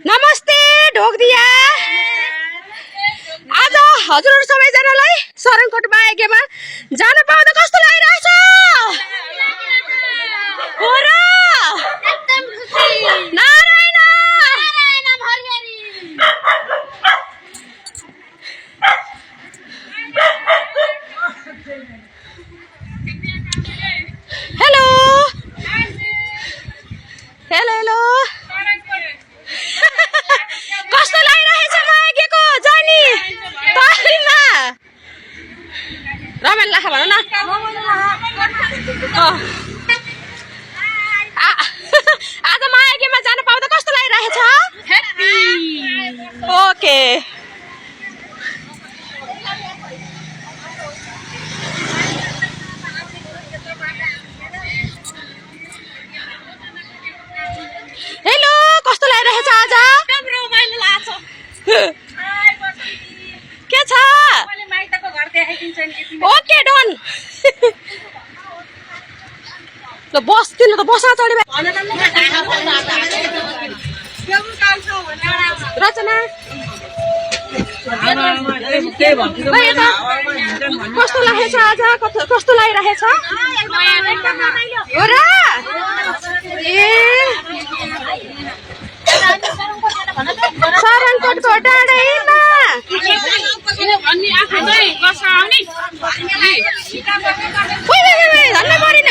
नमस्ते ढोकदिया। आज हजुरहरु सबैजनालाई शरणकोट बाहेकमा जान पाउँदा कस्तो लागिरहेछ? हो र? एकदम खुसी। नारायण भरियारी। Hello hello hello. कस्तो लागिरहेछ मागेको जानी तालिममा? रमाइलो लाग्छ भन न। आज मागेमा जान पाउँदा कस्तो लागिरहेछ? ह्याप्पी। ओके। हेलो कस्तो लागिरहेछ आज? रमाइलो लाग्छ। के छ? मैले माइतको घर देखाइदिन्छु नि। Okay done. ल बस्दिन त बसा चढी रचना कस्तो लागेछ आज? कस्तो लागिरहेछ? हो र? ए शरणकोटको डाँडैमा धन्न परिन।